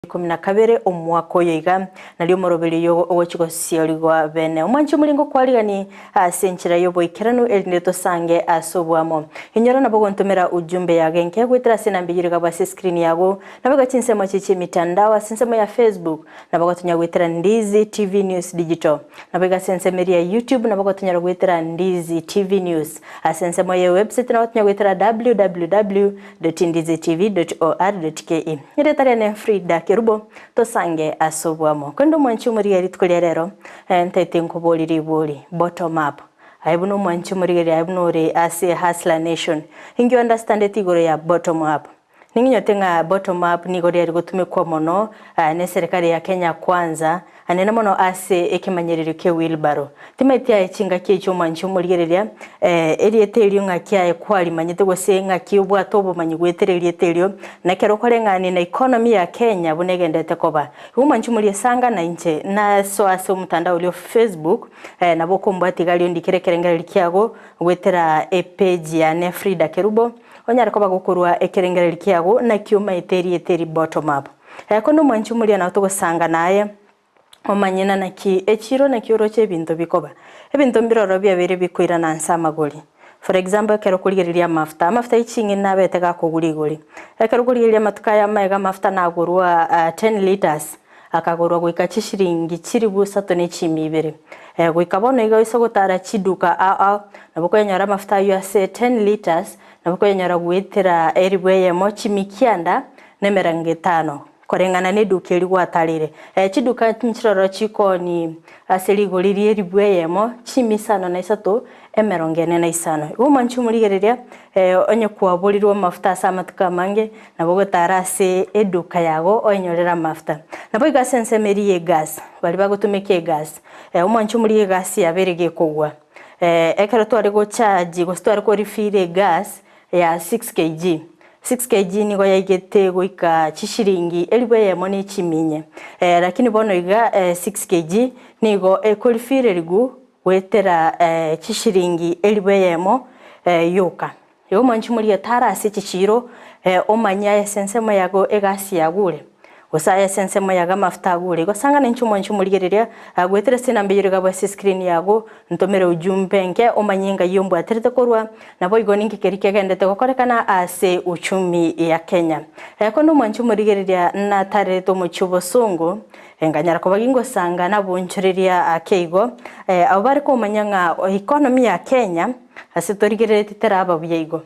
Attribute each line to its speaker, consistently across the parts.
Speaker 1: 12 omwaka oyo iga, nario omoroberi oyo ogochia gosiorigwa bene. Omwanchi omoringo kwarigani ase enchera y'oboikeranu erinde tosange ase oboamo. Inyora nabo gontomera ujumbe yago enke goetera ase enamba eyio rigabwa ase escreen yago, nabo iga chinsemo echi chi'emitandao ase ensemo ya Facebook, nabo gotonya goetera Ndizi TV News Digital, nabo iga ase ensemo eria ya YouTube nabo gotonyara goetera Ndizi TV News, ase ensemo ye website nabo gotonya goetera www. Ndizitv.or.ke Erieta riane Frida Kerubo, tosange ase oboamo. Korende omwanchi omorigereria rituko ria rero, ntaete nkoborie ribori, bottom up. Aye buna omwanchi omorigereria aye buna ore ase Hustler Nation, inki o understandeti igoro ya bottom up? Ning'inyote ng'a bottom up nigo riari gotumekwa mono ne serikali ya Kenya Kwanza, Anene mono ase ekemanyererio kia wheelbarrow. Timaeti aye chingaki echio omwanchi omorigereria, erieta erio ng'aki aye kwarimanyete gose ng'aki obwate obomanyi goetera erieta erio, na ekero okoreng'ania na economy ya Kenya buna egenderete koba. Igo omwanchi omoria sanga na inche nasoa ase omotandao oria o Facebook, nabo okombwatia iga aria ondikere ekerengererio kiago goetera epage yane Frida Kerubo, onyare koba gokorwa ekerengererio kiago naki omaete erieta eri bottom up. Korende omwanchi omoria nao togosanga naye, omanye na naki echiro naki oroche ebinto bikoba. Ebinto mbiroro biabeire bikoirana nse amagori. For example ekero okorigereria amafuta, amafuta ye ching'eni nabete gakogwa rigori. Ekero okorigereria amatuko aya amaega amafuta nagorwa 10 litres, akagorwa goika chishiringi chilifu isato ne chimia ibere. Goika bono iga oise gotara chiduka ao ao, nabo okoyanyora amafuta aywo ase 10 litres, nabo okoyanyora goetera elifu eyemo chimia kianda, nemerengo etano, koreng'ana neduka eria gwatarire. Chiduka nchiroro chikoni ase rigori ri'eribu eyemo, chimia isano na isato, emerongo ene na isano. Igo omwanchi omorigereria, onye kwaborirwe amafuta ase amatuko amange, nabo ogotara ase eduka yago oenyorere amafuta. Naboigo ase ensemo eria y'egas, baria bagotumeka egas, omwanchi omorigia egasi yabeire gekogwa. Ekero tware gocharge gose tware korefill egas, ya 6 kg. 6 kg nigo yaigete goika chishiringi elifu eyemo ne chiminye. Lakini bono iga 6 kg nigo ekorifirerigu goetera chishiringi elifu eyemo yoka. Igo mwanchi moria tara ase chichiiro omanye aye ase ensemo yago egasi yagure. Gose aye ase ensemo yago amafuta agure. Igo sang'ana inche omwanchi omorigereria, goetera ase enamba eyio rigabwe ase escreen yago, ntomere ujumbe enke omanye ng'ai ombwaterete korwa, naboigo ninki keria kegenderete gokorekana ase uchumi ya Kenya. Korende omwanchi omorigereria natarerete omochie obosongo, nganyara koba gingosanga nabonchoreria ake igo, abwo bare komanya ng'a economy ya Kenya ase torigerereti teraba buya igo.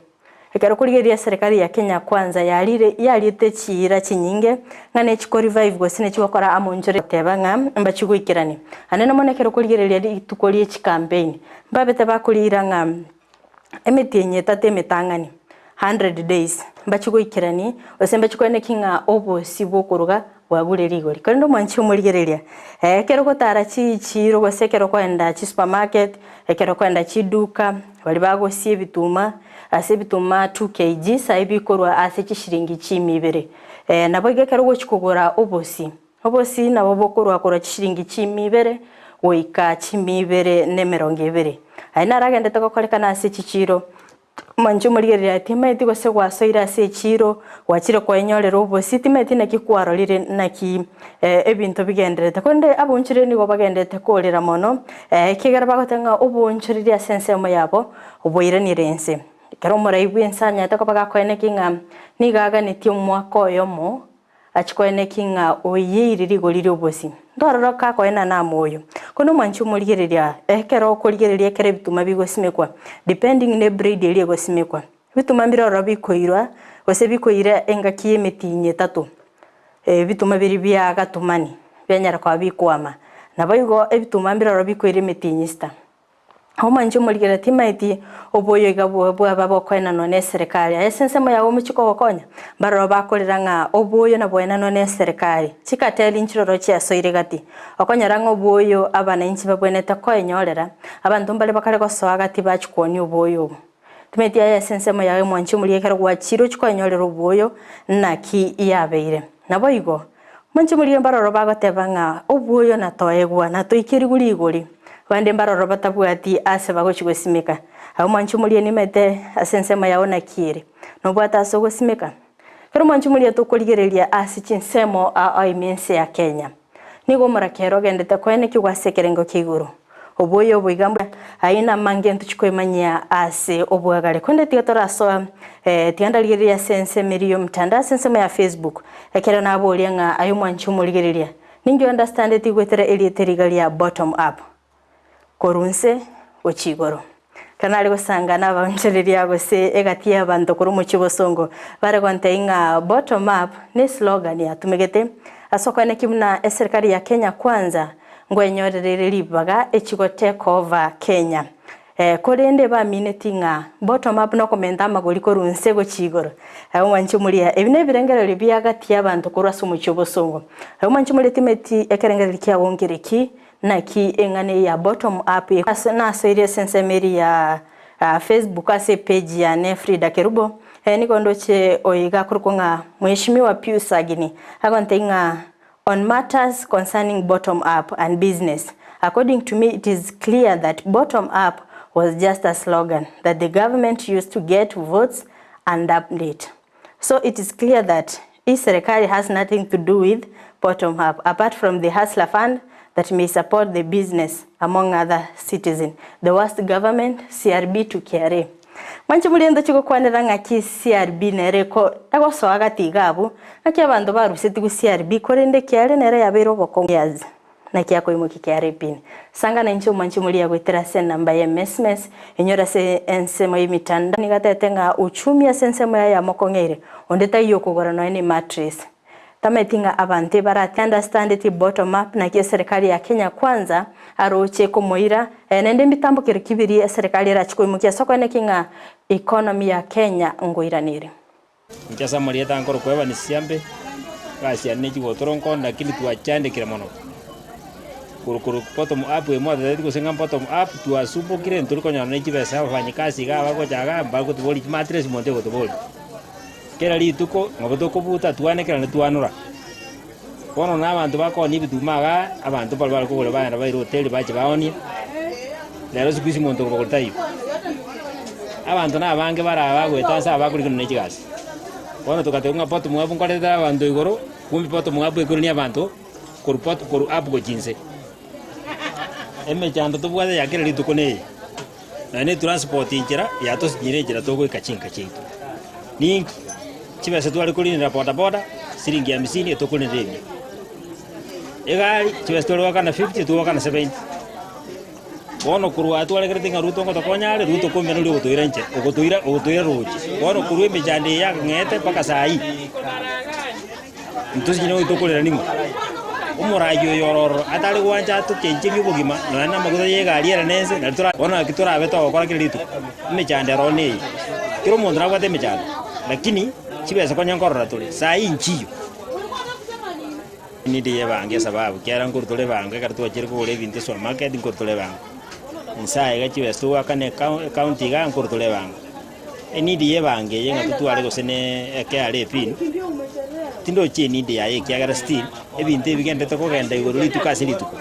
Speaker 1: Ekero korigereria eserekari ya Kenya Kwanza yarire yariete chiira chinyinge ng'a nechi ko revive gose nechi gokora amonchore goteba ng'a mbachi goikerania. Anene mono ekero korigereria rituko rie chicampaign mbabete bakoriira ng'a emetienyi etato emetang'ani hundred days mbachi goikerani gose mbachi koeneki ng'a obosie bwokoruga bwagure rigori. Korende omwanchi omorigereria ekero ogotara chichiiro gose ekero okoenda chisupermarket, ekero okoenda chiduka, baria bagosia ebituma, ase ebituma 2 kg sayi bikorwa ase chishiringi chimia ibere. Naboigo ekero ogochia kogora obosie, obosie nabo bokorwa korwa chishiringi chimia ibere goika chimia ibere na emerongo ebere. Ayio naro agenderete gokorekana ase chichiiro. Omonche omorigereria, timaeti gose gwasoire ase echiiro, gwachire koenyorera obosie, timaeti naki kwarorire naki ebinto bigendererete. Korende aboonchoreria nigo bagendererete korera mono, ekiagera bagoteba ng'a oboonchoreria ase ensemo yabo boiranire inse. Ekero omorai bw'ense anyarete koba gakoenekia ng'a nigo aganetie omwaka oyomo, Achia koenekia ng'a oyeire rigori ri'obosie. Ntwarora kakoenana amo oyo. Korende omwanchi omorigereria, ekero okorigereria ekero ebituma bigosimekwa, depending ne breed eria egosimekwa, ebituma mbire ororo bikoirwa, gose bikoira engaki y'emetienyi etato, ebituma biria bia gatumani, bianyara koba bikwama. Naboigo ebituma mbire ororo bikoira emetienyi sita. Omwanche omorigereria timaeti oboyo iga bwaba bokoenanwa neserekari. Aye ase ensemo yao omochie kogokonya, mbaroro bakorera ng'a oboyo naboenanwe neserekari. Chikateli nchiroro chiasoire gati. Okonyora ng'a oboyo abanainchi babwenerete koenyorera, abanto mbare bakare gosoa gati bachie kwonia oboyo obo. Timaeti aye ase ensemo yao omwanche omorigereria ekero gwachire ochie koenyorera oboyo naki yabeire. Naboigo, Omonche moria mbaroro bagoteba ng'a obwoyo natoegwa, natoikerigwe rigori. Abande mbaroro batabwati aase bagochia gosimeka. Aye omwanche omoria nimete ase ensemo yao naki ere? Nobwate ase ogosimeka? Ekero mwanche moria tokorigereria ase chinsemo ao ime ense ya Kenya. Nigo omorakera ogendete koenekigwa ase ekerengo kia igoro. Oboyo obo iga mbwe aina amange ntochi koemanyia ase obwagare. Korende tiga torasoa eh, tiga ndarigereria ase ensemo eria y'omotandao ase ensemo ya Facebook, ekero naboria ng'a aye omwanchi omorigereria, ninki ounderstandeti goetera erieta eri iga ria bottom up, korwa inse gochia igoro. Ekero nare gosanga nabaonchoreria gose egati y'abanto korwa omochie obosongo, bare gontebia ng'a bottom up ne eslogan yatumegete ase okoenekia buna eserikari ya Kenya Kwanza Nkwenyorerere ribaga echigo take over Kenya. Korende bamineti ng'a bottom up nokomenta amagori korwa inse gochia igoro. Aye omwanchi omoria, ebi nebirengererio bia gati y'abanto korwa ase omochie obosongo. Aye omwanchi omoria timeti ekerengererio kiago nkereki, naki eng'ana eye ya bottom up nasoire ase ensemo eria ya Facebook ase epage yane Frida Kerubo, nigo ndoche oiga akorokwa ng'a Mheshimiwa Pius Sagini agontebia ng'a On matters concerning bottom up and business, according to me it is clear that bottom up was just a slogan that the government used to get votes and update. So it is clear that hii serikali has nothing to do with bottom up apart from the hustler fund that may support the business among other citizen. The worst government, CRB to KRA. Mwanche morente chigokwanera ng'aki CRB nere eko egosoa gati iga abwo, ng'aki abanto barusetigwe CRB korende kiare nere yabeire obokong'u years naki akoimokia KRA pin. Sanga nainche omwanche moria goetera ase enamba ye mesmes enyore ase ensemo y'emitandao nigo atebete ng'a uchumi ase ensemo yaye yamokong'eire onde taiyo okogora nonya ne mattress. Tamanyeti ng'a abanto ebarati understandeti bottom up naki eserikali ya Kenya Kwanza aroche komoira naende mbitambokero ki biria eserikali erache koimokia ase okoeneki ng'a economy ya Kenya ngoiranere.
Speaker 2: Inche ase amarieta nkorokwa Evans Siambe, egasi yane ne chigotoro nkone lakini twachandekire mono. Korwa korwa bottom up eye mwatotebeti gose ng'a bottom up twasumbokire ntori konyora ne chibesa abafanyikazi iga bagocha igaa mbagotoboria chimatress monto ogotoboria. Kera rituko nabo tokobuta twanekera naende twanora. Bono na abanto bakoonia ebituma igaa, abanto mbaria bare kogora bagenda baire hoteli bache baonie, rero siku hizi monto okobagora taiyo. Abanto na abange bare aba bagoeta ase aba bakorikana ne chigasi. Bono togateba ng'a bottom up nkorete abanto igoro, kumbe bottom up ekorania abanto korwa bot korwa up gochia inse. Emechando tobwate ya kera rituko neye. Naende etransport enchera yatosinyire enchera togoika chinka chiaito. Ninki? Chibesa tware korinera bodaboda siringi hamsini etokorinera emia. Egari chibesa tware goakana fifty togoakana seventy. Bono korwa aa twarekerete ng'a Ruto ngotokonya are, Ruto kumbe noria ogotoira inche, ogotoira ogotoira roche. Bono korwa emechando eye yakang'ete mpaka saa hii. Ntosinyire goika tokorera ning'o? Omoraai oyo ore ororo atare gwancha atochencherie obogima nonya namaguta y'egari ere nense, nari tora bono naki torabe togokora kera rituko. Emechando ero neye, kera omonto nabwate emechando, lakini chibesa konya nkorora tore, saa hii nchiyo. Need y'ebango esababu, ekiagera nkorwa tore ebango ekero twachire kogora ebinto esupermarket nkorwa tore ebango. Inse aye iga chibesa togoakana ekao ekaunti igaa nkorwa tore ebango. Enidi y'ebango eye ng'a totware gose ne KRA pin, tindochi enidi yaye ekiagera still ebinto ebi bigenderete kogenda igoro rituko ase rituko.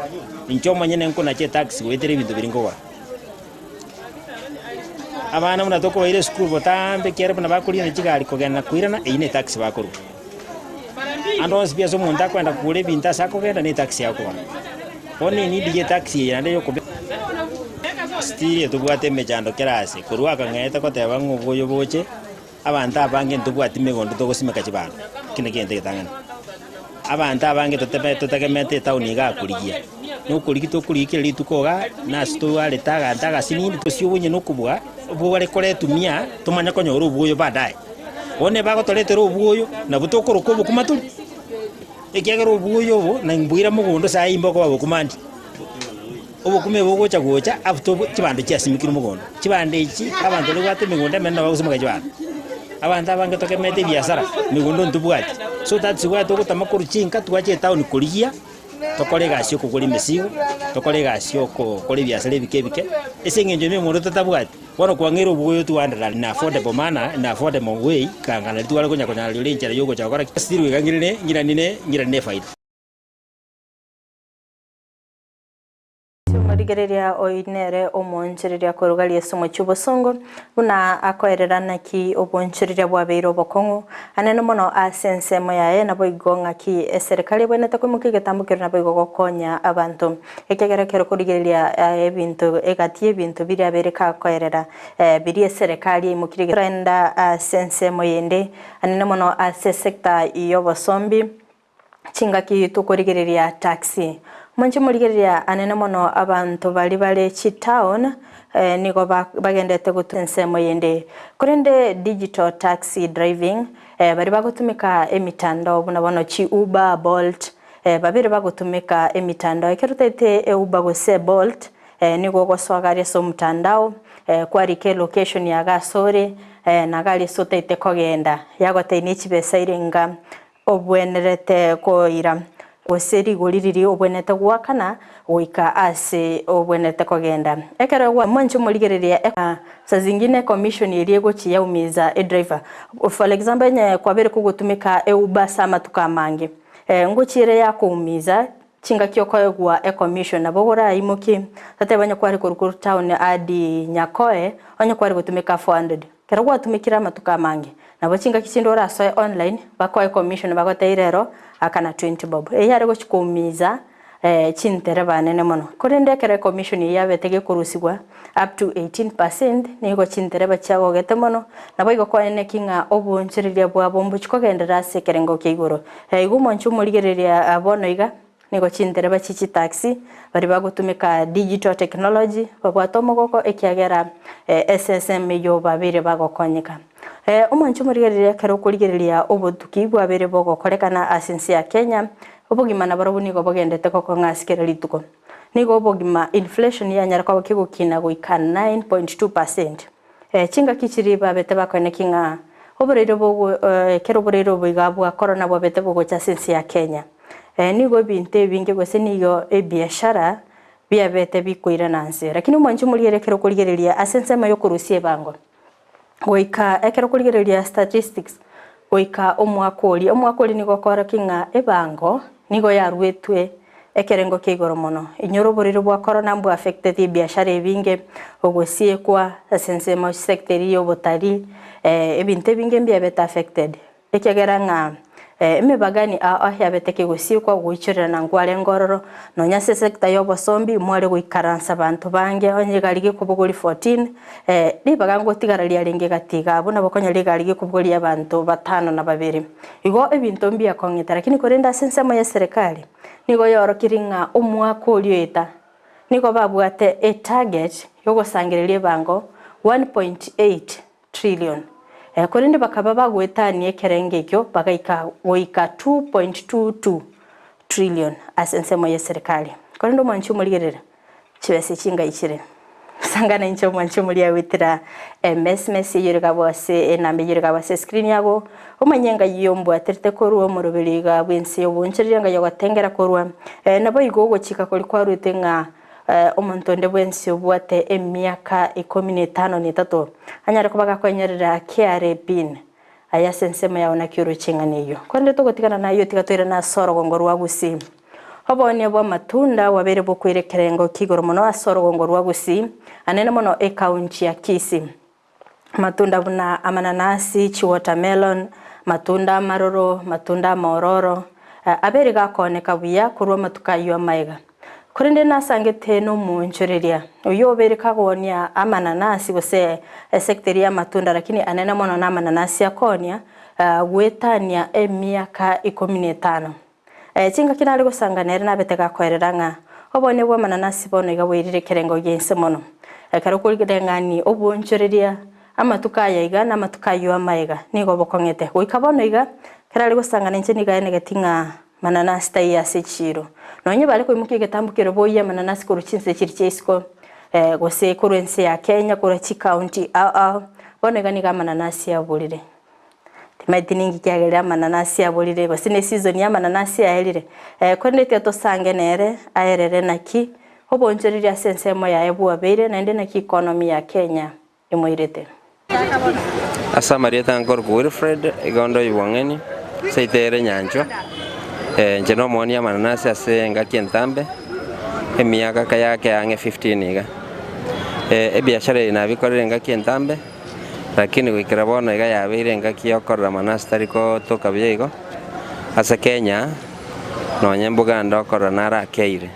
Speaker 2: Inche omonyene nkonacha etax goetera ebinto biria nkogora. Abana buna tokobaira esukuru botambe ekiagera buna bakorina chigari kogenda na koirana, eyio ne etax bakorwa. Ande onsi pi ase omonto akoenda kogora ebinto ase akogenda ne etaxi akogora. Bono enidi ya etaxi eye naende yokobe Still tobwate emechando kera ase, korwa akang'ete koteba ng'a oboyo boche, abanto abange ntobwati megondo togosimeka chibando, ekio nakio egento egetang'ani. Abanto abange totebe totegemete etown iga korigia, nokorigia tokorigia kera rituko igaa, nase torwarete aganto agasinini tosie obonye na okobua, obwo bare koretumia tomanye konyora obwoyo baadaye. Bono ebagotoretera obwoyo, nabwo tokoroka obokima tore, ekiagera obwoyo obo na mboira mogondo saa hii mbokoba bokima ndi. Obokima obo bogocha gocha after obo chibando chiasimekirwe mogondo. Chibando echi, abanto baria babwate emegondo emenene nabo bagosimeka chibando. Abanto abange togemete ebiasara, megondo ntobwati. So that's why togotama korwa chinka twacha etown korigia, tokore egasi ya okogora emesigo, tokore egasi ya okokora ebiasara ebike ebike, ase eng'encho emegondo totabwati. Bono kwang'eire obogoyo twandera in affordable manner, in affordable way, kanga nari tware konya konyara rirorio enchera ya ogocha gokora ki, still iga ng'irane ng'irane ng'irane efaida.
Speaker 1: Omorigereria oyio nere omoonchoreria koruga ase omochie obosongo, buna akoerera naki obonchoreria bwabeire obokong'u anene mono ase ensemo yaye, naboigo ng'aki eserekari ebwenerete koimokia egetambo keria naboigo gokonya abanto. Ekiagera ekero korigereria ebinto egati y'ebinto biria abeire kakoerera biria eserekari yaimokirie egetambo ase ensemo yende anene mono ase esector y'obosombi. Chingaki tokorigereria taxi. Monche morigereria anene mono abanto baria bare chitown nigo bagendete gotu ensemo yende. Korende digital taxi driving baria bagotumeka emitandao buna bono chi Uber, Bolt babere bagotumeka emitandao. Ekero otaete Uber gose Bolt nigo ogosoa gari ase omotandao kwarika elocation yago ase ore na gari ase otaete kogenda yagotebia ne chibesa irenga Obwenerete koira, gose rigori riria obwenerete goakana goika aase obwenerete kogenda. Ekero mwancha omorigereria saa zingine commission eria egochia yaumiza edriver. For example onye kwabeire kogotumeka euber ase amatuko amange, ngochia ere yakoumiza chingaki okoegwa ecommission nabo oraimokie totebe onye kware korwa korwa town hadi Nyakoe onye kware gotumeka 400. Ekero gwatumekire amatuko amange, nabo chingaki chinde orasoe online bakoe commission bagotebie rero akana 20 bob. Eyio yare gochia koumiza chintereba nene mono. Korende ekero ecommission eyio yabete gekorusigwa up to 18 percent nigo chintereba chiagogete mono, naboigo koeneki ng'a oboonchoreria bwabo mbochia kogenderera ase ekerengo kia igoro. Igo omonche omorigereria bono iga. Nigo chintereba chie chitaxi baria bagotumeka digital technology babwate omogoko ekiagera ssm eyio babeire bagokonyeka. Omwancho omorigereria ekero okorigereria obotuki bwabeire bogokorekana ase ense ya Kenya, obogima nabarobwo nigo bogendete gokong'a ase kera rituko. Nigo obogima inflation yanyara koba kegokina goika 9.2 percent. Chingaki chiria babete bakoeneki ng'a oboreire bogo ekero oboreire obo iga bwa corona bwabete bogocha ase ense ya Kenya. Nigo ebinto ebinge gose nigo ebiashara biabete bikoirana nse. Lakini omwanchi omoriere ekero okorigereria ase ensemo yokorusia ebango, goika ekero okorigereria statistics, goika omwaka oria, omwaka oria nigo okorokia ng'a ebango nigo yaruetwe ekerengo kia igoro mono. Inyora oborwaire bwa corona mbwa affecteti ebiashara ebinge, ogosiekwa ase ensemo sector eria ya obotalii, ebinto ebinge mbiabete affected. Ekiagera ng'a emebagani ao yabete kegosiekwa goichorerana nkwarenge ororo, nonya ase esecta y'obosombi mware goikaransa abanto bange, onye egari gekobogoria 14, ribaga ngotigara riarenge egati iga abwo nabo okonyora egari gekobogoria abanto batano na babere. Igo ebinto mbiakong'ete, lakini korende ase ensemo y'eserekari, nigo yaorokirie ng'a omwaka oria oeta, nigo babwate etarget yogosangereria ebango 1.8 trillion. Korende bakaba bagoetania ekerengo ekio bagaika goika 2.22 trillion ase ensemo y'eserekari. Korende omwanchi omorigerera, chibesa echi ngaichire. Sangana inche omwanchi omoria goetera emesmes eyio ere gabwo ase enamba eyio ere gabwo ase escreen yago, omanye ngai ombwaterete korwa omoroberi iga bw'ense y'obonchoreria ngai ogotengera korwa naboigo ogochika koria kwarwete ng'a Omonto onde bwensi obwate emiaka ikomi na etano na etato, anyare koba gakoenyorera KRA pin aye ase ensemo yao naki oroche eng'ana eyio. Korende togotigana nayio tiga toirane ase orogongo rwa Gusii. Oboonia bw'amatunda bwabeire bokoira ekerengo kia igoro mono ase orogongo rwa Gusii, anene mono ekaunti ya Kisii. Amatunda buna amananasi, chiwatermelon, matunda amaroro, matunda amaororo, abeire gakooneka buya korwa amatuko ayio amaega. Korende nasangete nomoonchoreria, oyio obeire kagoonia amananasi gose esecta eria y'amatunda lakini anene mono namananasi akoonia, goetania emiaka ikomi na etano. Chingaki nare gosanga nere nabete gakoerera ng'a obonia bw'amananasi bono iga bwairire ekerengo gi'ense mono. Ekero okoreng'ani obwoonchoreria amatuko aya iga na amatuko ayio amaega nigo bokong'ete. Goika bono iga, ekero are gosanga nainche nigo aenegeti ng'a mananasi taiyo ase echiiro. Nonye bare koimokia egetambo keria boyie amananasi korwa chinse chiria chia isiko gose korwa ense ya Kenya korwa chikaunti ao ao, bono iga nigo amananasi aborire. Timaeti ninki kiagerire amananasi aborire, gose ne season ya amananasi yaerire, korende tiga tosange nere aerere naki obonchoreria ase ensemo yaye bwabeire naende naki economy ya Kenya emoirete.
Speaker 3: Ase amarieta nkorokwa Wilfred, igo onde oyobwang'eni, seito ere Nyanchwa. Inche nomoonia amananasi ase engaki entambe. Emiaka yake ang'e 15 iga. Ebiashara eye nabikorire engaki entambe, lakini goikera bono iga yabeire engaki ya okorora amanasi tari gotoka buya igo, ase Kenya, nonye Buganda okorora naro akeire.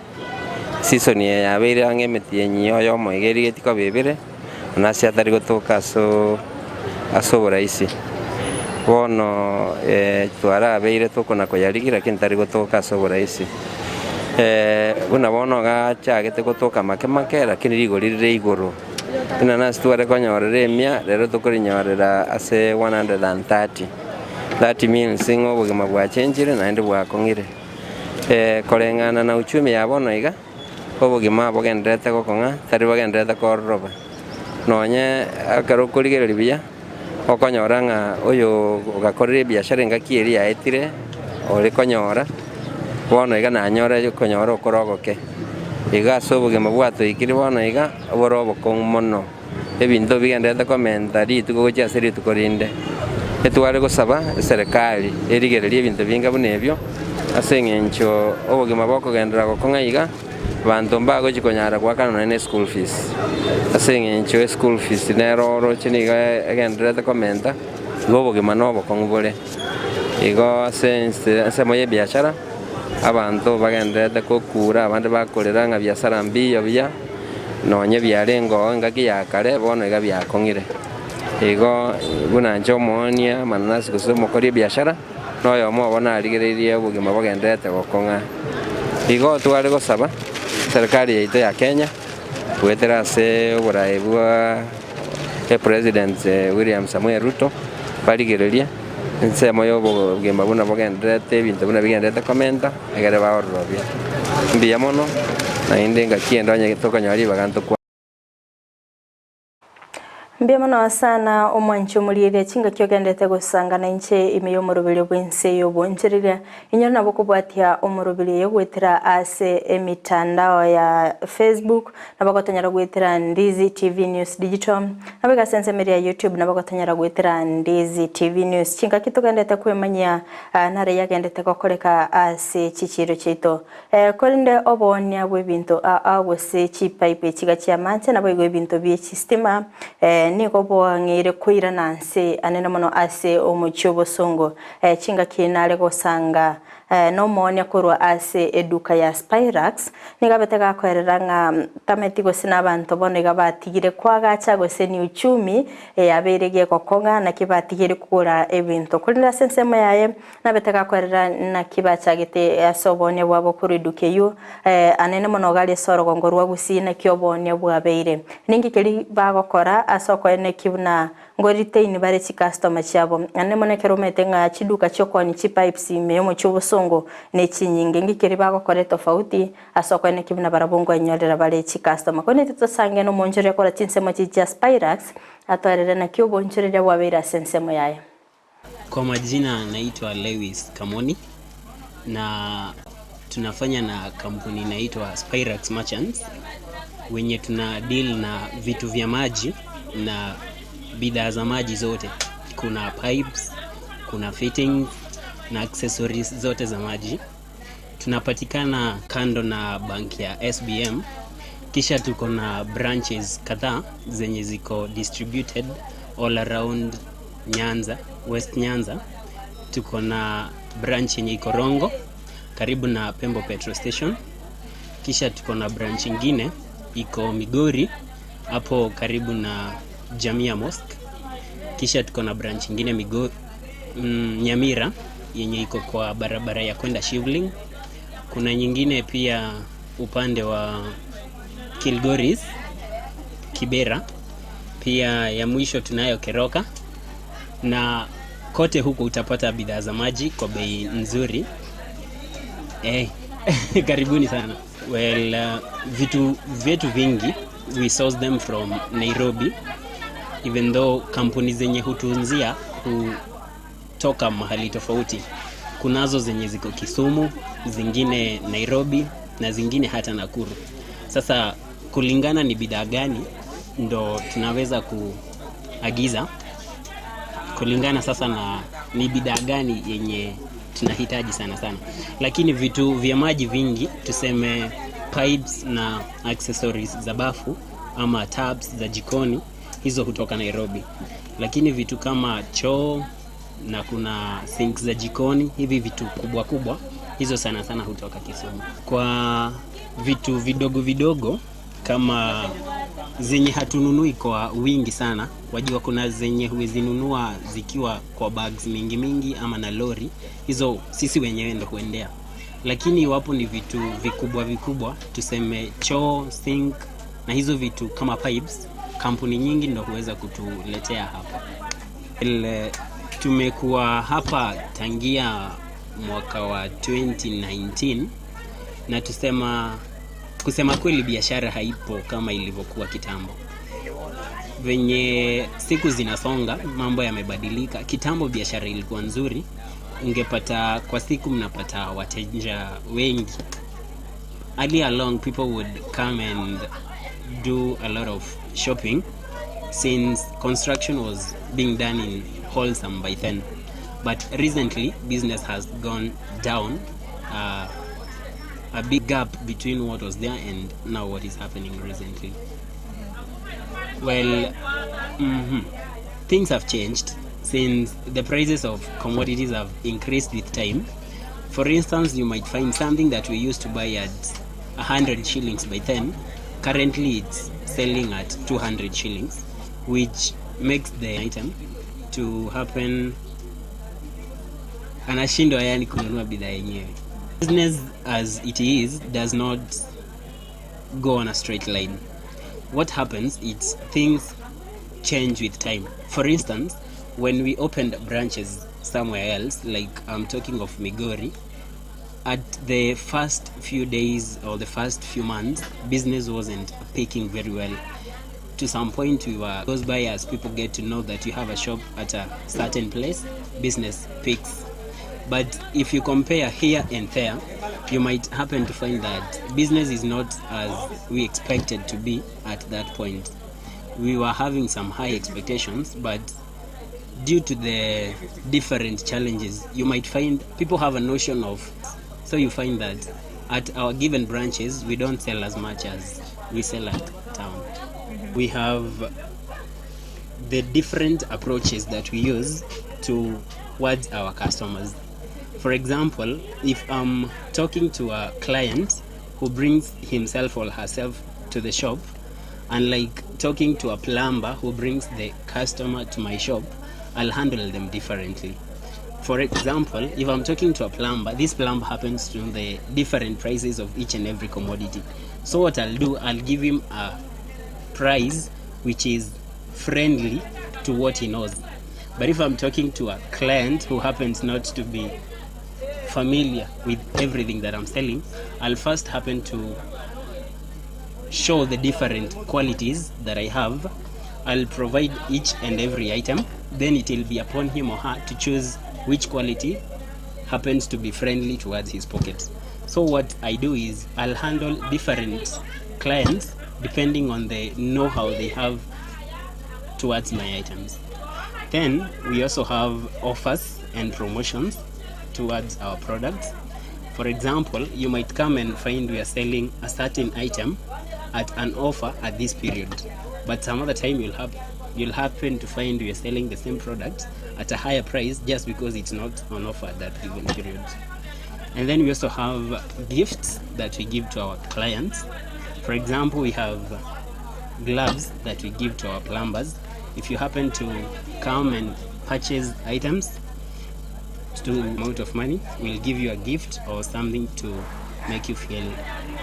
Speaker 3: Season eye yabeire ang'e emetienyi oyomo iga erigetie koba ebere, manasi atari gotoka asoo ase oboraisi. Bono twarabeire tokona koyarigia lakini tari gotoka ase oboraisi. Buna bono iga achagete gotoka make make lakini rigori rire igoro. Buna nase tware konyorera emia, rero tokorinyorera ase 130. That means ng'a obogima bwachenchire naende bwakong'ire. Koreng'ana na uchumi ya bono iga, obogima bogendererete gokong'a, tari bogendererete kororoba. Nonye ekero okorigereria buya, okonyora ng'a oyo ogakorire ebiashara engaki eria yaetire, ore konyora, bono iga nanyore okonyora okore ogoke. Iga ase obogima bwatoikire bono iga, bore obokong'u mono, ebinto bigendererete komenta rituko gochia ase rituko rinde. Etware gosaba eserekari erigererie ebinto binga buna ebio, ase eng'encho obogima bokogenderera gokong'a iga, abanto mbagochi konyara goakana nonya ne eschool fees. Ase eng'encho eschool fees nero oroche nigo egendererete komenta, igo obogima na obokong'u bore. Igo ase ense ensemo ya ebiashara, abanto bagendererete kokura abande bakorera ng'a biasara mbiyo buya, nonye biarenge oo engaki ya kare, bono iga biakong'ire. Igo buna inche omoonia amananasi gose omokori ebiashara, na oyomo obo narigereirie obogima bogendererete gokong'a. Igo tware gosaba serikali yaito ya Kenya goetera ase oboraai bwa epresident William Samoei Ruto barigererie ensemo ya obogima buna bogendererete ebinto buna bigendererete komenta egere baororobie. Mbuya mono naende engaki ende onye tokonyora ribaga ntokwane.
Speaker 1: Mbuya mono sana omwanchi omorieria chingaki ogenderete gosangana inche ime y'omoroberio bw'ense y'obonchereria. Inyore nabo kobwatia omoroberio oyo goetera ase emitandao ya Facebook, nabo gotonyora goetera Ndizi TV News Digital, nabo iga ase ensemo eria ya YouTube nabo gotonyora goetera Ndizi TV News. Chingaki togenderete kwemanyia nare yagenderete gokoreka ase chichiiro chiaito. Korende oboonia bw'ebinto aa gose chipaipu echiga chi'amache, naboigo ebinto bie chistima, nigo boang'eire koirana nse anene mono ase omochie obosongo. Chingaki nare gosanga nomoonia korwa ase eduka ya Spirax, nigo abete gakoerera ng'a tameti gose nabanto bono iga batigire koagacha gose ni uchumi yabeire gegokong'a naki batigire kogora ebinto. Korende ase ensemo yaye Nabete gakwerera naki bachagete ase oboonia bwabo korwa eduka eyio, anene mono gari ase orogongo rwa Gusii naki oboonia bwabeire. Ninki keria bagokora ase okoeneki buna ngoriteini bare chikastoma chiabo? Anene mono ekero omanyete ng'a chiduka chiokoonia chipipes ime y'omochie obosongo nechinyinge, inki keria bagokora etofauti ase okoeneki buna barabwo nkoenyorera bare chikastoma? Korende titosange nomoonchoreria korwa chinsemo chiria chia Spirax atoerere naki oboonchoreria bwabeire ase ensemo yaye.
Speaker 4: Kwa majina naitwa Lewis Kamoni na tunafanya na kampuni inaitwa Spirax Merchants wenye tuna deal na vitu vya maji na bidhaa za maji zote. Kuna pipes, kuna fittings na accessories zote za maji. Tunapatikana kando na bank ya SBM. Kisha tuko na branches kadhaa zenye ziko distributed all around Nyanza, West Nyanza. Tuko na branch yenye iko Rongo karibu na Pembo Petrol Station. Kisha tuko na branch ingine iko Migori hapo karibu na Jamia Mosque. Kisha tuko na branch ingine Migo, Nyamira yenye iko kwa barabara ya kwenda Shivling. Kuna nyingine pia upande wa Kilgoris, Kibera. Pia ya mwisho tunayo Keroka, na kote huko utapata bidhaa za maji kwa bei nzuri. Karibuni sana. Well, vitu vyetu vingi we source them from Nairobi, even though kampuni zenye hutuuzia hutoka mahali tofauti. Kunazo zenye ziko Kisumu, zingine Nairobi na zingine hata Nakuru. Sasa kulingana ni bidhaa gani ndo tunaweza kuagiza kulingana sasa na ni bidhaa gani yenye tunahitaji sana sana. Lakini vitu vya maji vingi tuseme pipes na accessories za bafu ama taps za jikoni, hizo hutoka Nairobi, lakini vitu kama choo na kuna sinks za jikoni, hivi vitu kubwa kubwa, hizo sana sana hutoka Kisumu. Kwa vitu vidogo vidogo kama zenye hatununui kwa wingi sana, wajua kuna zenye huwezi nunua zikiwa kwa bags mingi mingi ama na lori, hizo sisi wenyewe ndo huendea. Lakini iwapo ni vitu vikubwa vikubwa, tuseme choo, sink na hizo vitu kama pipes, kampuni nyingi ndo huweza kutuletea hapa. Well, tumekuwa hapa tangia mwaka wa 2019 na tusema kusema kweli biashara haipo kama ilivyokuwa kitambo. Venye siku zinasonga, mambo yamebadilika. Kitambo biashara ilikuwa nzuri, ungepata kwa siku mnapata wateja wengi. Early along people would come and do a lot of shopping since construction was being done in wholesome by then. But recently business has gone down. Uh, a big gap between what was there and now what is happening recently. Well, mhm. things have changed since the prices of commodities have increased with time. For instance, you might find something that we used to buy at 100 shillings by then, currently it's selling at 200 shillings, which makes the item to happen anashindwa yani kununua bidhaa yenyewe. Business as it is does not go on a straight line. What happens is things change with time. For instance, when we opened branches somewhere else, like I'm talking of Migori, at the first few days or the first few months, business wasn't picking very well. To some point, we were goes by as people get to know that you have a shop at a certain place, business picks. But if you compare here and there, you might happen to find that business is not as we expected to be at that point. We were having some high expectations, but due to the different challenges, you might find people have a notion of. So you find that at our given branches, we don't sell as much as we sell at town. We have the different approaches that we use towards our customers. For example, if I'm talking to a client who brings himself or herself to the shop, unlike talking to a plumber who brings the customer to my shop, I'll handle them differently. For example, if I'm talking to a plumber, this plumber happens to know the different prices of each and every commodity. So what I'll do, I'll give him a price which is friendly to what he knows. But if I'm talking to a client who happens not to be familiar with everything that I'm selling, I'll first happen to show the different qualities that I have. I'll provide each and every item. Then it will be upon him or her to choose which quality happens to be friendly towards his pocket. So what I do is I'll handle different clients depending on the know-how they have towards my items. Then we also have offers and promotions towards our products. For example, you might come and find we are selling a certain item at an offer at this period, but some other time you'll have you'll happen to find we are selling the same product at a higher price just because it's not on offer at that given period. And then we also have gifts that we give to our clients. For example, we have gloves that we give to our plumbers. If you happen to come and purchase items to amount of money, we'll give you a gift or something to make you feel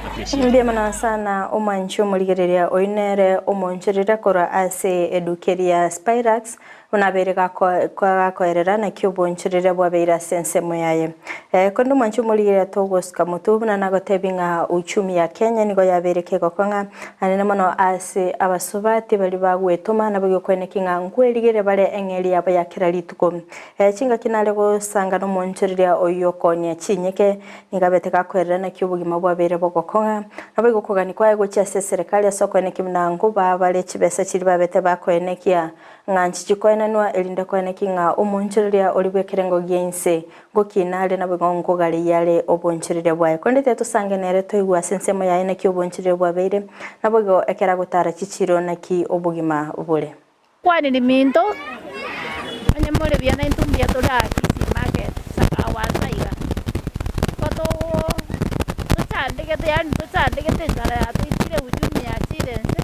Speaker 4: appreciated.
Speaker 1: Mbiamana sana omwanchi omorigereria oinere omoncherere korwa ase edukeria Spirax onabere gakoerera naki oboncherere bwabeire ase ensemo yaye eh, kondo omwanchi omorigereria togosika motu buna nagotebi ng'a uchumi ya Kenya nigo yabeire kegokong'a anene mono ase abasubati bari bagwetoma nabo gokweneki ng'a nkwerigere bare eng'eri yabo ya kera rituko eh, chingaki nare gosanga nomonchereria oyo okonya chinyeke nigabete gakoerera naki obogima bwabeire bogokong'a. Naboigo okogania kwaye gochia ase eserekari ase okoenekia buna ngoba bare chibesa chiria babete bakoenekia ng'a nchichikoenanwa erinde koenekia ng'a omoonchoreria oria bw'ekerengo gia inse ngokina are naboigo nkogareia are oboonchoreria bwaye. Korende tiga tosange nere toigwe ase ensemo yaye naki oboonchoreria bwabeire, naboigo ekero agotara chichiiro naki obogima bore.
Speaker 5: Kwanire minto, onye more buya naintwe mbuya tore aa Kisii market sakawa ase aiga. Nigo tochandegete yaani tochandegete enchara yatoitire uchumi yachire inse,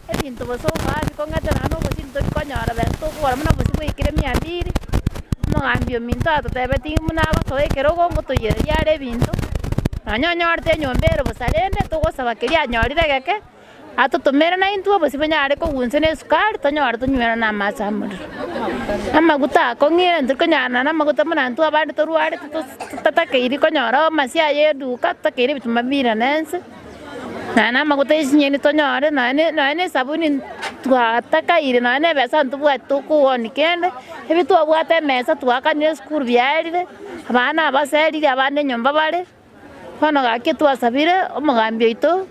Speaker 5: ebinto bosa okoa bikong'ete nonya na obosie ntori konyora besa tokogora buna obosie bwaikire mia mbiri, omogambi ominto atotebetie buna agosoa ekerogo ngotoiyereria are ebinto, nonya onyorete enyomba ere bosa rende togosaba keria anyorire egeke. Atotomere naintwe obosie bonyare kogunsa na esukari, tonyore tonywere na amache amorero. Amaguta akong'ire ntori konyara na amaguta buna intwe abande torwarete totatakeiri konyora amasie aya eduka, totatakeiri ebituma biirane ense, nonya na amaguta ya chinyeni tonyore, nonya nonya na esabuni twatakaire, nonya na ebesa ntobwati tokoonia kende, ebi twabwate emesa twaakanire esukuru biaerire, abana abaseriri abande nyomba bare. Bono gaki twasabire omogambi oito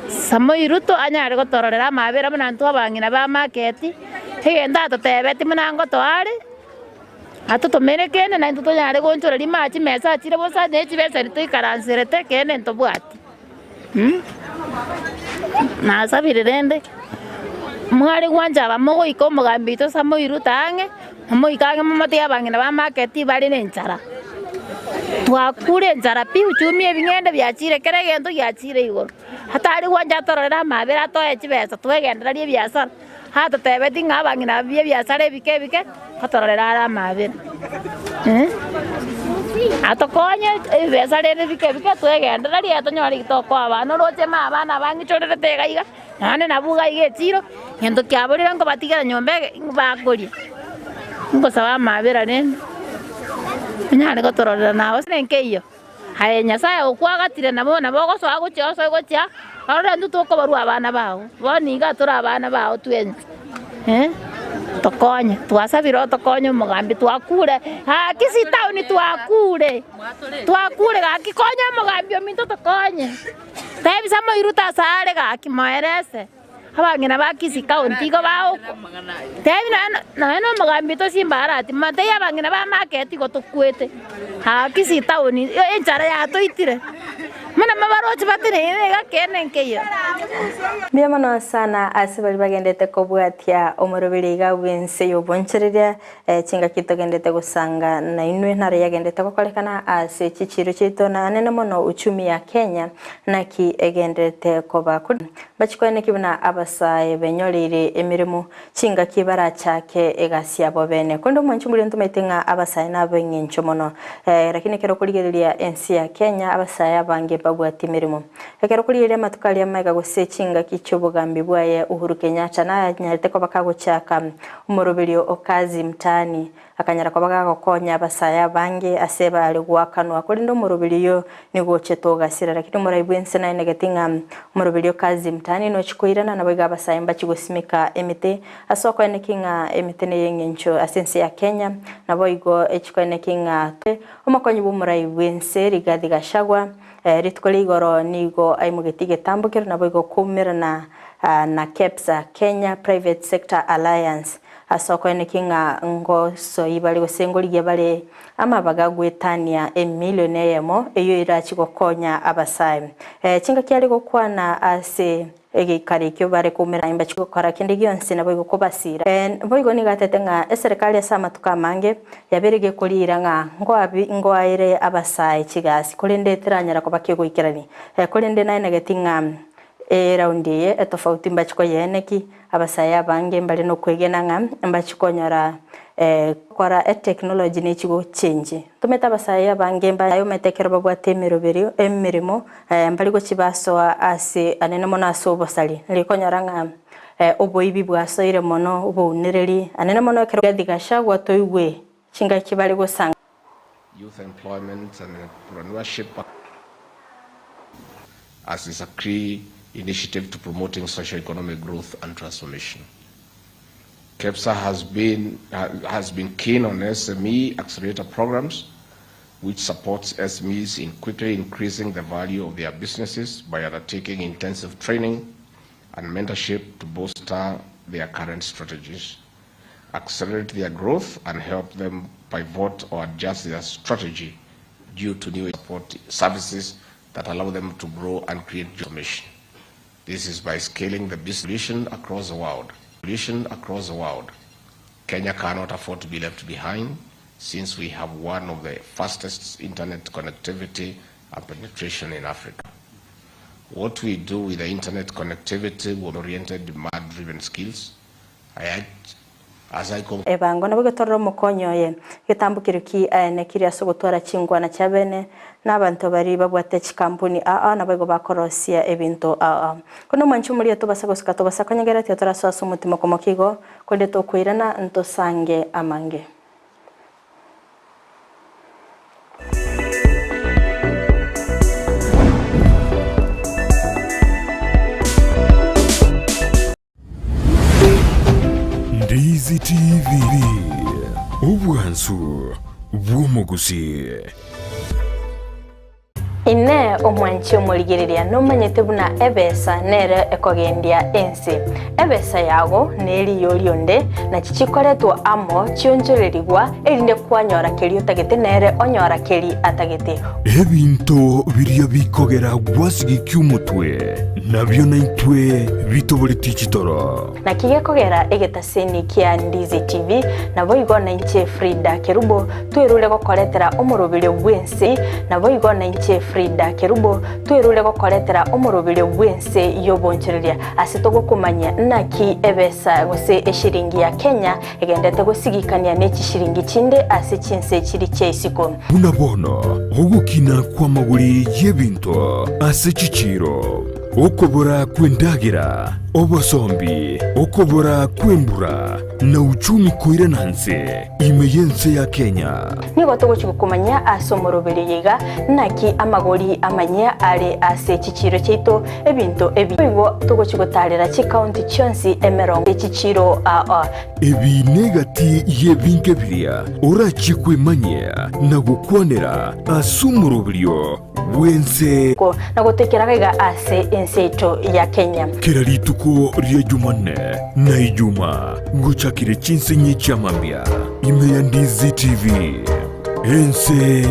Speaker 5: Samoei Ruto anyare gotororera amabera buna intwe abang'ina ba market, egento atotebetie buna ngotoa are, atotomere kende naintwe tonyare goonchora rimache chimesa achire bosa ne chibeseni toikaranserete kende ntobwati Nasabire rende, mware gwancha aba mogoika omogambi oito Samoei Ruto ang'e, momoike ang'e momotebi abang'ina ba market bare nenchara. Twakure enchara pi, uchumi ebing'ende biachire kera egento giachire igoro. Atari gwancha atororere amabera atoe chibesa twegendererie ebiasara, atotebetie ng'a abang'ina aba bia ebiasara ebike ebike, atororere are amabera Atokonye ebibesa rende bike bike twegendererie tonyore eki tokoa abana, oroche ma abana abang'ichorerete iga iga, naende nabwo iga iga echiro, egento kiaborire nkobatigera nyomba ege bakoria. Ngosaba amabera rende, onyare gotororera naye ase enkeiyo, aye Nyasaye okwagatire nabo nabo ogosoa gochia osoe gochia, orore intwe tokobarwa abana bao, bono iga tore abana bao twensi eh, tokonye, twasabire otokonye omogambi twakure aa Kisii town twakure, twakure gaki konya omogambi ominto tokonye, tebisa moirute ase are gaki moerese. Abang'ina ba Kisii County igo bagokwa. Tebi nonya na omogambi tosimba arati motebie abang'ina ba market igo tokwete aa Kisii town enchara yatoitire. Buna mabaroche bateneine iga ekeene nkeiyo.
Speaker 1: Mbuya mono sana ase baria bagendete kobwatia omoroberi iga bw'ense y'obonchereria Chingaki togendete gosanga nainwe naro yagendete gokorekana ase chichiiro chiaito na anene mono uchumi ya Kenya naki egenderete koba Mbachikoeneki buna abasae benyoreire emeremo chingaki barachake egasi yabo bene. Korende omwanchi omoria ntomaete ng'a abasae nabeng'encho mono. Lakini ekero okorigereria ense ya Kenya abasae abange mbabwati emeremo. Ekero okorigereria amatuko aria amaiga gose chingaki chiobogambi bwaye Uhuru Kenyatta nanyarete koba kagochaka Omoroberio o Kazi Mtaani akanyara koba gagokonya abasae abange ase bare goakanwa, korende omoroberio oyo nigo ochete ogasira. Lakini omorai bw'ense naenegeti ng'a omoroberio o Kazi Mtaani nochi koirana, naboigo abasae mbachi gosimeka emete ase okoeneki ng'a emete ney'eng'encho ase ense ya Kenya, naboigo echikoeneki ng'a omokonyi bw'omorai bw'ense Rigathi Gachagua Rituko ria igoro nigo aimogetie egetambokero naboigo koumerana na KEPSA, Kenya Private Sector Alliance, ase okoenekia ng'a ngosoi bare gose ngorigia bare amabaga goetania emilion eyemo eyio erachi gokonya abasae. Chingaki are gokwana ase Egeikaro ekio bare koumera imbachi gokora kende gionsi naboigo kobasiira. Boigo nigo atete ng'a eserekari ase amatuko amange yabeire gekoriira ng'a ngoaere abasae chigasi, korende teranyara koba kegoikerania. Korende naenegeti ng'a eraundi eye etofauti mbachi koyeeneki, abasae abange mbare nokwegena ng'a mbachi konyora gokora eteknoloji nechi gochenji. Ntomete abasae abange mbaye ekero babwate emeroberio emeremo Mbari gochia basoa aase anene mono ase obosari, rikonyora ng'a oboibi bwasoire mono, obounereri anene mono ekero Rigathi Gachagua toigwe chingaki bare gosanga.
Speaker 6: Youth Employment and Entrepreneurship as is a key initiative to promoting socio-economic growth and transformation. KEPSA has been, has been keen on SME accelerator programs. which supports SMEs in quickly increasing the value of their businesses by undertaking intensive training and mentorship to bolster their current strategies, accelerate their growth and help them pivot or adjust their strategy due to new support services that allow them to grow and create information. This is by scaling the business across the world. Across the world. Kenya cannot afford to be left behind since we have one of the fastest internet connectivity and penetration in Africa. What we do with the internet connectivity will oriented demand-driven skills. I as I
Speaker 1: Ebango nabo getorere omokonyi oye, getambukire ki aene kiri ase ogotwara chinkwana chiabene, na abanto baria babwate chikampuni aa naboigo bakorosia ebinto aa. Korende omwanchi omoria tobasa gosuka tobasa konyegera tiga torasoe ase omotima okomokia igo, korende tokoirana ntosange amange.
Speaker 7: Ndizi TV, obwansu bw'omogusi.
Speaker 1: Inee! Omwanchi omorigereria nomanyete buna ebesa nere ekogendia ense? Ebesa yago neriyo rionde, nachi chikoretwa amo chionchorerigwa, erinde kwanyora keria otagete nere onyora keria atagete.
Speaker 7: Ebinto biria bikogera gwasigikia omotwe, nabio naintwe bitoboretie chitoro.
Speaker 1: Naki gekogera egetaseni kia Ndizi TV, naboigo nainche Frida Kerubo, twerure gokoretera omoroberio bw'ense, naboigo nainche Frida Kerubo, twerure gokoretera omoroberio bw'ense y'obonchoreria, ase togokomanyia naki ebesa gose eshiringi ya Kenya egendete gosigikania ne chishiringi chinde ase chinse chiri chia isiko.
Speaker 7: Buna bono ogokina kw'amagori y'ebinto ase chichiiro, okobora kw'endagera, obosombi, okobora kw'embura, na uchumi koirana nse ime y'ense ya Kenya.
Speaker 1: Nigo togochia gokomanyia ase omoroberio oyo iga naki amagori amanyia are ase chichiiro chiaito, ebinto ebi boigo togochia gotaarera chikaunti chionsi emerongo chichiiro ao.
Speaker 7: Ebi negati y'ebinto biria orachie kwemanyia na gokwanera ase omoroberio bw'ense.
Speaker 1: Na gotoikera gaiga ase ense yaito ya Kenya.
Speaker 7: Kera rituko ria Jumanne na Ijuma gochakire chinsinyi chia mambia ime ya Ndizi TV, ense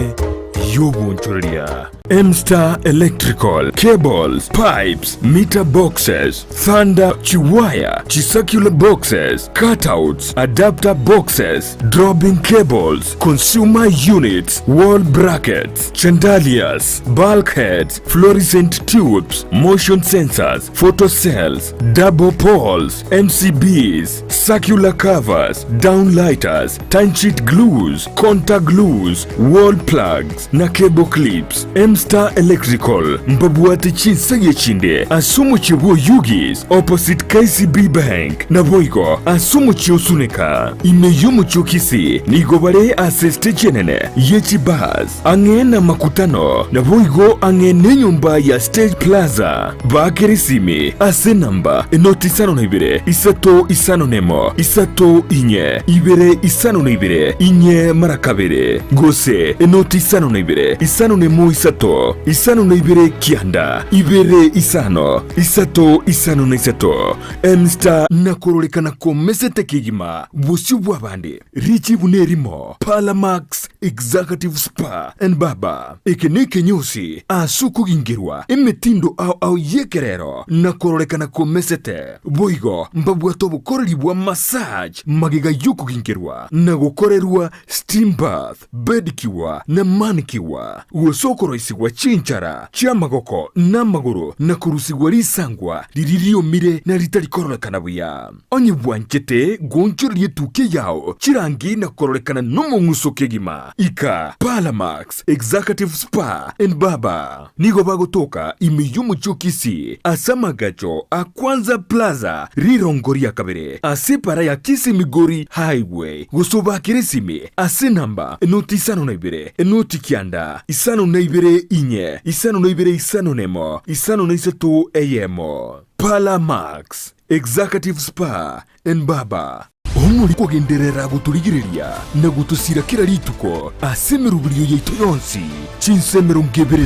Speaker 7: y'obonchoreria. M-Star Electrical, Cables, Pipes, Meter Boxes, Thunder, Chiwaya, Chicircular Boxes, Cutouts, Adapter Boxes, Dropping Cables, Consumer Units, Wall Brackets, Chandeliers, Bulkheads, Fluorescent Tubes, Motion Sensors, Photo Cells, Double Poles, MCBs, Circular Covers, Downlighters, Timesheet Glues, Contact Glues, Wall Plugs, na Cable Clips. M-Star Electrical mbabwate chinsegi chinde ase omochie bw'Oyugis opposite KCB Bank naboigo ase omochie o Suneka. Ime y'omochie o Kisii nigo bare ase stage enene ye chibus ang'e namakutano naboigo ang'e nenyomba ya Stage Plaza. Baakere esimi ase enamba enoti isano na ibere, isato isano nemo, isato inye, ibere isano na ibere, inye mara kabere, gose enoti isano na ibere, isano nemo isato, isano na ibere kianda, ibere isano, isato isano na isato. Mr. Na kororekana komesete kegima bosio bw'abande. Richibu nerimo, Parlamax Executive Spa and Barber. Eke nekenyosi ase okogingerwa emetindo ao ao y'ekerero na kororekana komesete. Boigo mbabwate obokoreri bwa massage magega y'okogingerwa na gokorerwa steam bath, pedicure na manicure, gose okoroisigwa chinchara chi'amagoko na amagoro na korusigwa risangwa riria riomire na ritari kororekana buya. Onye bwanchete goonchoreria etukia yao chirangi na kororekana nomong'uso kegima, ika Parlamax Executive Spa and Barber. Nigo bagotoka ime y'omochie o Kisii ase amagacho a Kwanza Plaza rirongo ria kabere ase epara ya Kisii Migori Highway gose obakere esimi ase enamba enoti isano na ibere enoti kianda isano na ibere inye isano na ibere isano nemo isano na isato eyemo. Parlamax Executive Spa and Barber. Omori kogenderera gotorigereria na gotosira kera rituko ase emeroberio yaito yonsi, chinsa 24.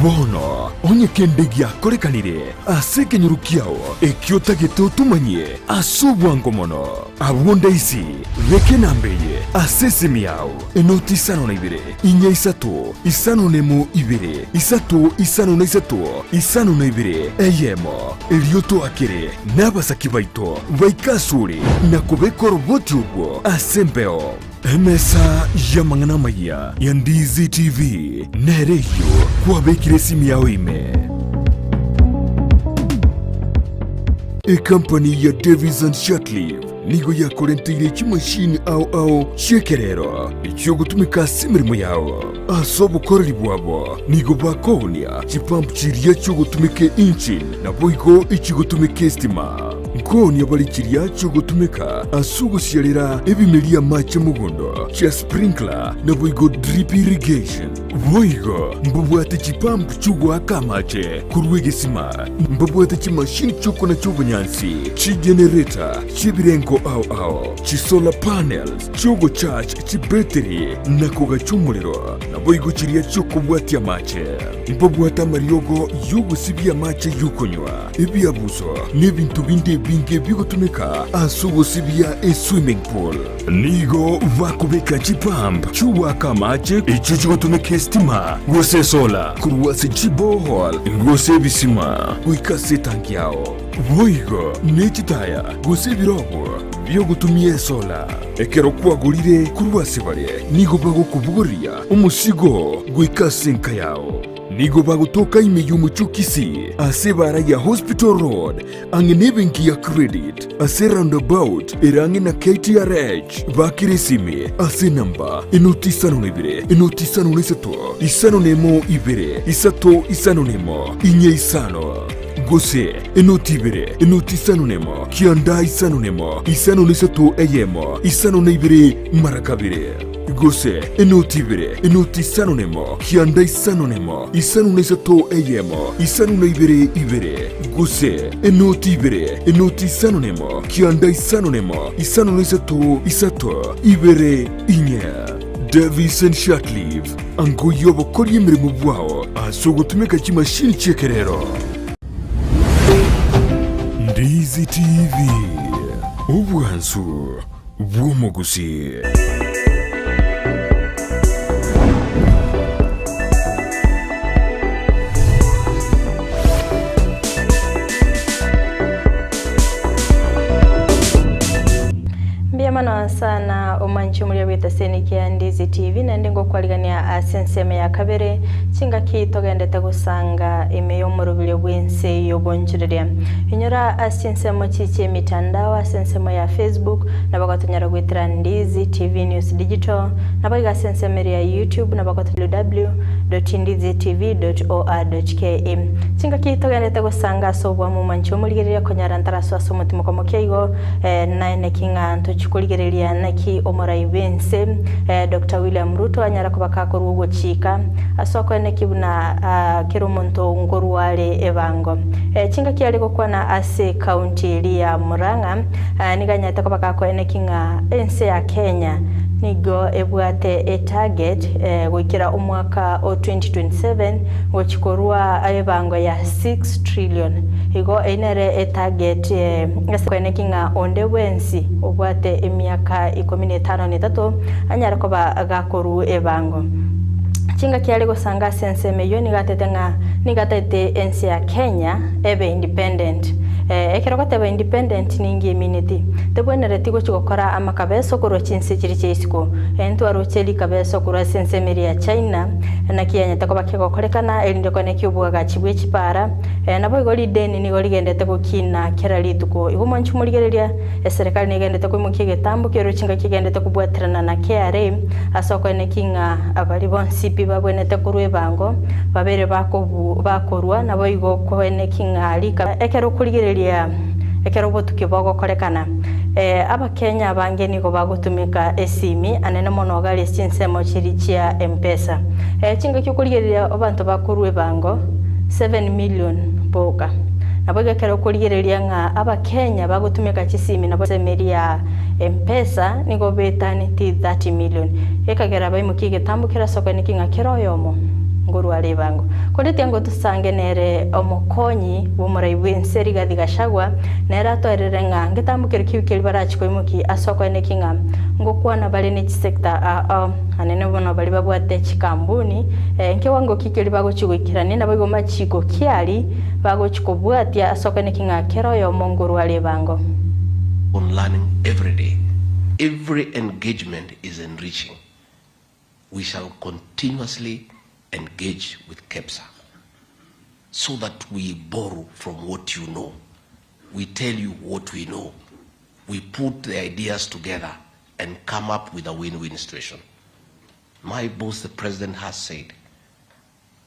Speaker 7: Bono, onye kende giakorekanire ase ekenyoro kiao ekio otagete otomanyie ase obwango mono, abwo ndaisi, beka enamba eye ase esimi yao, enoti isano na ibere, inya isato, isano nemo ibere, isato isano na isato, isano na ibere, eyemo. Erio toakere nabasaki baito baike asore na kobeka oroboti orwo ase embeo. Emesa y'amang'ana amayia ya Ndizi TV nere eyio kwabekire esimi yao ime. Ekampani ya Davis and Shatliff nigo yakorenteire chimashini ao ao chi'ekerero echiogotumeka ase emeremo yao. Ase obokoreri bwabo nigo bakoonia chipump chiria chiogotumeka engine naboigo echigotumeka estima. Nkoonia bare chiria chiogotumeka ase ogosiarera ebimeria amache mogondo chia sprinkler naboigo drip irrigation. Boigo mbabwate chipump chiogoaka amache korwa egesima, mbabwate chimashini chiokonacha obonyansi, chigenerator chi'ebirengo ao ao, chisolar panels chi'ogocharge chibetiri na kogacha omorero, naboigo chiria chi'okobwatia amache. Mbabwate amariogo y'ogosibia amache y'okonywa, ebiabuso, na ebinto binde ebinge bigotumeka ase ogosibia eswimming pool. Nigo bakobeka chipump chi'ogoaka amache echio chigotumeka esitima gose esola korwa ase chiborehole gose ebisima goika ase etanki yao. Boigo ne chitaya gose ebirogo bi'ogotumia esola. Ekero kwagorire korwa ase bare, nigo bagokobogoria omosigo goika ase enka yao. Nigo bagotoka ime y'omochie o Kisii ase ebaara ya Hospital Road, ang'e nebenki ya Credit, ase roundabout ere ang'e na KTRH. Bakire esimi ase enamba enoti isano na ibere, enoti isano na isato, isano na emo ibere, isato isano na emo, inye isano. Gose enoti ibere, enoti isano nemo, kianda isano nemo, isano na isato eyemo, isano na ibere mara kabere. Gose enoti ibere, enoti isano nemo, kianda isano nemo, isano na isato eyemo, isano na ibere ibere. Gose enoti ibere, enoti isano nemo, kianda isano nemo, isano na isato isato ibere inye. Davison Shatliff, angoyia obokoria emeremo bwao ase ogotumeka chimashini chi'ekerero. Ndizi TV, obwansu bw'omogusii.
Speaker 1: Mbuya mono sana omwanchi omoria bw'etaseni kia Ndizi TV naende ngokwarigania ase ensemo ya kabere chingaki togendete gosanga ime y'omoroberio bw'ense y'obonchoreria. Inyora ase chinsemo chi chi'emitandao ase ensemo ya Facebook nabo gotonyara goetera Ndizi TV News Digital nabo iga ase ensemo eria ya YouTube nabo www.ndizitv.or.ke. Chingaki togendete gosanga ase obwamo omwanchi omorigereria konyara ntarasoa ase omotimoko moke igo naye naki ng'a ntochie korigereria naki omorai bw'ense Doctor William Ruto anyare koba kakorwa ogochika ase okoeneki buna kera omonto nkorwa are ebango. Chingaki are gokwana ase ecounty eria ya Murang'a nigo anyarete koba gakoeneki ng'a ense ya Kenya nigo ebwate etarget goikera omwaka o 2027 gochia korwa ebango ya 6 trillion. Igo eyio nere etarget ase koeneki ng'a onde bwensi obwate emiaka ikomi na etano na etato anyare koba gakorwa ebango. Chingaki are gosanga ase ensemo eyio nigo atete ng'a nigo ataete ense ya Kenya ebe independent. Ekero ogoteba independent ninki emineti? Tebwenereti gochia gokora amakabeso korwa chinse chiria chia isiko. Ntwaroche rikabeso korwa ase ensemo eria ya China, naki yanyete koba kegokorekana erinde koenekia oboagachi bwe chipara. Naboigo rideni nigo rigendete gokina kera rituko. Igo mwanche morigereria, eserekari negendete koimokia egetambo ki'oroche chingaki egendete kobwaterana na KRA ase okoenekia ng'a baria bonsi pi babwenerete korwa ebango babere bakobu bakorwa naboigo koenekia ng'a rika ekero okorigereria ekero obotuki bogokorekana. Abakenya abange nigo bagotumeka esimi anene mono gari ase chinsemo chiria chia Mpesa. Chingaki okorigereria abanto bakorwa ebango 7 million boka. Naboigo ekero okorigereria ng'a Abakenya bagotumeka chisimi nabo emeri ya Mpesa nigo betaneti 30 million. Ekagera baimokie egetambo kera ase okoeneki ng'a kera oyomo ngorwa are ebango. Korende tiango tosange nere omokonyi bw'omorai bw'ense Rigathi Gachagua nere atoerere ng'a ngetambo keria kiu keria barachi koimoki ase okoeneki ng'a ngokwana bare ne chisector ao anene bono baria babwate chikambuni nkewango ki keria bagochi goikerania naboigo machiko ki aria bagochi kobwatia ase okoeneki ng'a kera oyomo ngorwa are ebango.
Speaker 8: On learning every day. Every engagement is enriching. We shall continuously engage with KEPSA so that we borrow from what you know. We tell you what we know. We put the ideas together and come up with a win-win situation. My boss, the president, has said,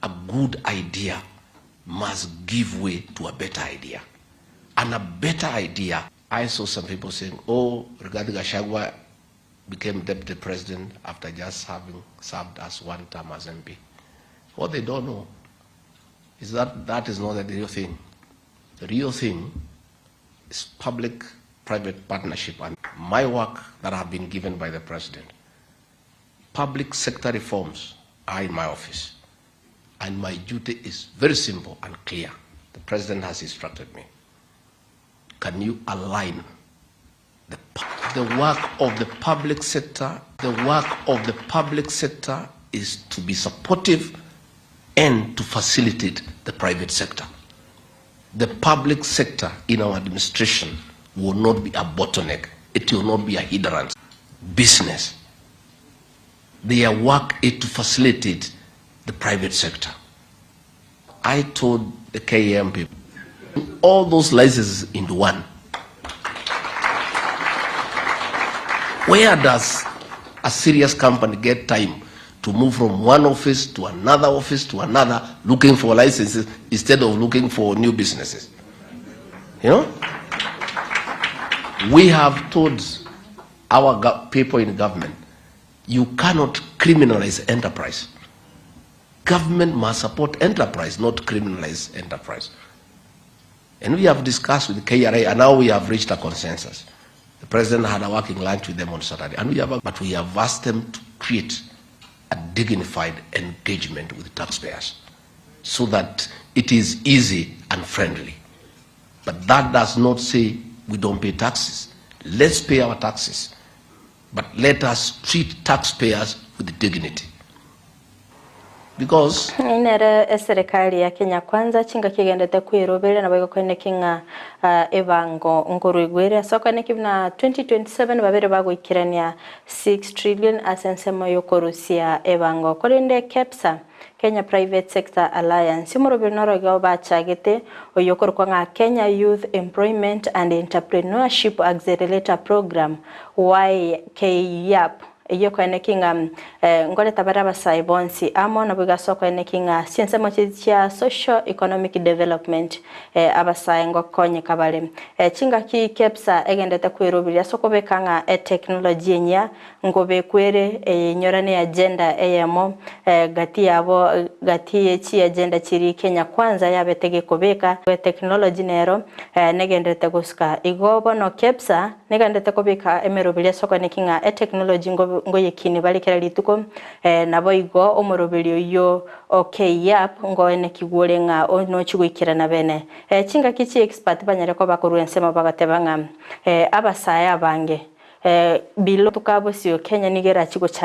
Speaker 8: a good idea must give way to a better idea. And a better idea, I saw some people saying, oh, Rigathi Gachagua became deputy president after just having served as one term as MP. What they don't know is that that is not the real thing. The real thing is public-private partnership. And my work that I have been given by the president, public sector reforms are in my office. And my duty is very simple and clear. The president has instructed me. Can you align the work of the public sector? The work of the public sector is to be supportive and to facilitate the private sector. The public sector in our administration will not be a bottleneck. It will not be a hindrance. Business. Their work is to facilitate the private sector. I told the KM people, all those licenses into one. Where does a serious company get time to move from one office to another office to another looking for licenses instead of looking for new businesses? You know? We have told our people in government, you cannot criminalize enterprise. Government must support enterprise, not criminalize enterprise. And we have discussed with KRA, and now we have reached a consensus. The president had a working lunch with them on Saturday, but we have asked them to create a dignified engagement with taxpayers so that it is easy and friendly. But that does not say we don't pay taxes. Let's pay our taxes, but let us treat taxpayers with dignity. Because
Speaker 1: Nere eserikali ya Kenya Kwanza chingaki egendete kweroberia nabo egokoeneki ng'a ebango nkoruigwere ase okoeneki buna 2027 babere bagoikerania 6 trillion ase ensemo yokorusia ebango korende KEPSA Kenya Private Sector Alliance omoroberi noro igo bachagete oyo okorokwa ng'a Kenya Youth Employment and Entrepreneurship Accelerator Program YKYAP Eyio okoeneki ng'a ngoreta bare abasae bonsi amo, naboigo ase okoeneki ng'a chinsemo chiria chia socio economic development abasae ngokonyeka bare. Chingaki KEPSA egendete kweroberia ase okobeka ng'a etechnology enyia nkobekwa ere eyenyora ne agenda eyemo gati yabo gati ye chiagenda chiria Kenya Kwanza yabete gekobeka etechnology nero negenderete gosuka. Igo bono KEPSA Negenderete kobeka emeroberio ase okoeneki ng'a eteknoloji ngoyekini bare kera rituko, naboigo omoroberio oyio o KYAP ngoenekigwe ore ng'a nochie goikerana bene. Chingaki chi expert banyare koba korwa ensemo bagateba ng'a abasae abange below toka bosio Kenya nigo erachie gochanda.